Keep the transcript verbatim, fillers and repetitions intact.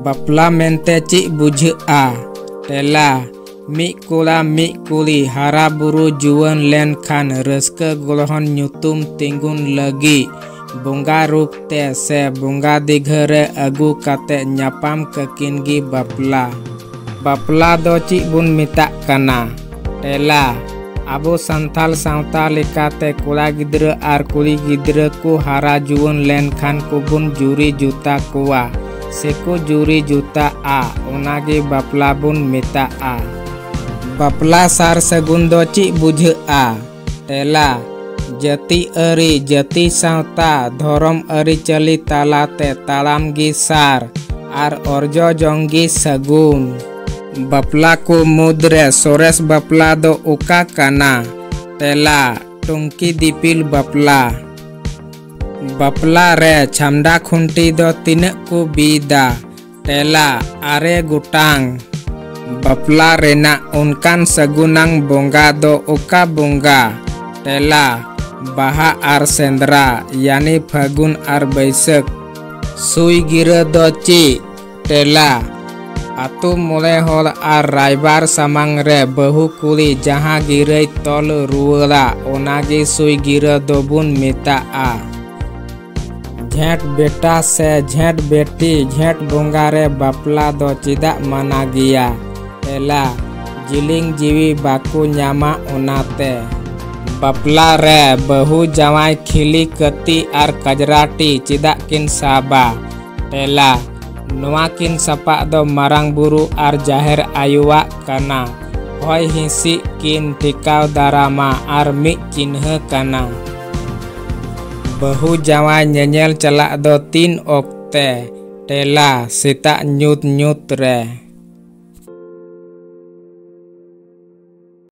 ᱵᱟᱯᱞᱟ ᱢᱮᱱᱛᱮ ᱪᱮᱫ ᱵᱩᱡᱷᱟᱹᱜᱼᱟ? ᱛᱮᱞᱟ, ᱢᱤᱫ ᱠᱚᱲᱟ ᱢᱤᱫ ᱠᱩᱲᱤ ᱦᱟᱨᱟ ᱵᱩᱨᱩ ᱡᱩᱣᱟᱹᱱ ᱞᱮᱱ ᱠᱷᱟᱱ ᱨᱟᱹᱥᱠᱟᱹ ᱜᱚᱲᱦᱚᱱ ᱧᱩᱛᱩᱢ ᱛᱤᱸᱜᱩᱱ ᱞᱟᱹᱜᱤᱫ ᱵᱚᱸᱜᱟ ᱨᱩᱯ ᱛᱮ ᱥᱮ ᱵᱚᱸᱜᱟ ᱫᱤᱜᱷᱟᱹ ᱨᱮ ᱟᱹᱜᱩ ᱠᱟᱛᱮ ᱧᱟᱯᱟᱢ ᱠᱟᱹᱠᱤᱱ ᱜᱮ ᱵᱟᱯᱞᱟ᱾ ᱵᱟᱯᱞᱟ ᱫᱚ ᱪᱮᱫ ᱵᱚᱱ ᱢᱮᱛᱟᱜ ᱠᱟᱱᱟ? ᱛᱮᱞᱟ, ᱟᱵᱚ ᱥᱟᱱᱛᱟᱲ ᱥᱟᱶᱛᱟ ᱞᱮᱠᱟᱛᱮ ᱠᱚᱲᱟ ᱜᱤᱫᱽᱨᱟᱹ ᱟᱨ ᱠᱩᱲᱤ ᱜᱤᱫᱽᱨᱟᱹ ᱠᱚ ᱦᱟᱨᱟ ᱡᱩᱣᱟᱹᱱ ᱞᱮᱱᱠᱷᱟᱱ ᱠᱚᱵᱚᱱ ᱡᱩᱨᱤ ᱡᱩᱛᱟ ᱠᱚᱣᱟ ᱥᱮᱠᱚ ᱡᱩᱨᱤ ᱡᱩᱛᱟᱜᱼᱟ, ᱚᱱᱟᱜᱮ ᱵᱟᱯᱞᱟ ᱵᱚᱱ ᱢᱮᱛᱟᱜᱼᱟ᱾ ᱵᱟᱯᱞᱟ ᱥᱟᱨ ᱥᱟᱹᱜᱩᱱ ᱫᱚ ᱪᱮᱫ ᱵᱩᱡᱷᱟᱹᱜᱼᱟ? ᱛᱮᱞᱟ, ᱡᱟᱹᱛᱤ ᱟᱹᱨᱤ, ᱡᱟᱹᱛᱤ ᱥᱟᱶᱛᱟ, ᱫᱷᱚᱨᱚᱢ ᱟᱹᱨᱤᱪᱟᱹᱞᱤ ᱛᱟᱞᱟᱛᱮ ᱛᱟᱲᱟᱢ ᱜᱮ ᱥᱟᱨ ᱟᱨ ᱚᱨᱡᱚ ᱡᱚᱝ ᱜᱮ ᱥᱟᱹᱜᱩᱱ᱾ ᱵᱟᱯᱞᱟ ᱠᱚ ᱢᱩᱫᱽᱨᱮ ᱥᱚᱨᱮᱥ ᱵᱟᱯᱞᱟ ᱫᱚ ᱚᱠᱟ ᱠᱟᱱᱟ? ᱛᱮᱞᱟ, ᱴᱩᱝᱠᱤ ᱫᱤᱯᱤᱞ ᱵᱟᱯᱞᱟ᱾ ᱵᱟᱯᱞᱟ ᱨᱮ ᱪᱷᱟᱢᱰᱟ ᱠᱷᱩᱱᱴᱤ ᱫᱚ ᱛᱤᱱᱟᱹᱜ ᱠᱚ ᱵᱤᱫᱟ? ᱛᱮᱞᱟ, ᱟᱨᱮ ᱜᱚᱴᱟᱝ᱾ ᱵᱟᱯᱞᱟ ᱨᱮᱱᱟᱜ ᱚᱱᱠᱟᱱ ᱥᱟᱹᱜᱩᱱᱟᱝ ᱵᱚᱸᱜᱟ ᱫᱚ ᱚᱠᱟ ᱵᱚᱸᱜᱟ? ᱛᱮᱞᱟ, ᱵᱟᱦᱟ ᱟᱨ ᱥᱮᱸᱫᱽᱨᱟ, ᱭᱟᱱᱤ ᱯᱷᱟᱹᱜᱩᱱ ᱟᱨ ᱵᱟᱹᱭᱥᱟᱹᱠᱷ᱾ ᱥᱩᱭ ᱜᱤᱨᱟᱹ ᱫᱚ ᱪᱮᱫ? ᱛᱮᱞᱟ, ᱟᱛᱳ ᱢᱚᱬᱮ ᱦᱚᱲ ᱟᱨ ᱨᱟᱭᱵᱟᱨ ᱥᱟᱢᱟᱝ ᱨᱮ ᱵᱟᱹᱦᱩ ᱠᱩᱲᱤ ᱡᱟᱦᱟᱸ ᱜᱤᱨᱟᱹᱭ ᱛᱚᱞ ᱨᱩᱣᱟᱹᱲᱟ, ᱚᱱᱟᱜᱮ ᱥᱩᱭ ᱜᱤᱨᱟᱹ ᱫᱚᱵᱚᱱ ᱢᱮᱛᱟᱜᱼᱟ᱾ ᱡᱷᱮᱸᱴ ᱵᱮᱴᱟ ᱥᱮ ᱡᱷᱮᱸᱴ ᱵᱮᱴᱤ ᱡᱷᱮᱸᱴ ᱵᱚᱸᱜᱟ ᱨᱮ ᱵᱟᱯᱞᱟ ᱫᱚ ᱪᱮᱫᱟᱜ ᱢᱟᱱᱟ ᱜᱮᱭᱟ? ᱛᱮᱞᱟ, ᱡᱤᱞᱤᱧ ᱡᱤᱣᱤ ᱵᱟᱠᱚ ᱧᱟᱢᱟ ᱚᱱᱟᱛᱮ᱾ ᱵᱟᱯᱞᱟ ᱨᱮ ᱵᱟᱹᱦᱩ ᱡᱟᱶᱟᱭ ᱠᱷᱤᱞᱤ ᱠᱟᱹᱛᱤ ᱟᱨ ᱠᱟᱡᱽᱨᱟᱴᱤ ᱪᱮᱫᱟᱜ ᱠᱤᱱ ᱥᱟᱵᱟ? ᱛᱮᱞᱟ, ᱱᱚᱣᱟ ᱠᱤᱱ ᱥᱟᱯᱟᱵ ᱫᱚ ᱢᱟᱨᱟᱝ ᱵᱩᱨᱩ ᱟᱨ ᱡᱟᱦᱮᱨ ᱟᱭᱳᱣᱟᱜ ᱠᱟᱱᱟ᱾ ᱦᱚᱭ ᱦᱤᱸᱥᱤᱫ ᱠᱤᱱ ᱴᱮᱠᱟᱣ ᱫᱟᱨᱟᱢᱟ ᱟᱨ ᱢᱤᱫ ᱪᱤᱱᱦᱟᱹ ᱠᱟᱱᱟ᱾ ᱵᱟᱹᱦᱩ ᱡᱟᱶᱟᱭ ᱧᱮᱧᱮᱞ ᱪᱟᱞᱟᱜ ᱫᱚ ᱛᱤᱱ ᱚᱠᱛᱮ? ᱛᱮᱞᱟ, ᱥᱮᱛᱟᱜ ᱧᱩᱛ ᱧᱩᱛ ᱨᱮ᱾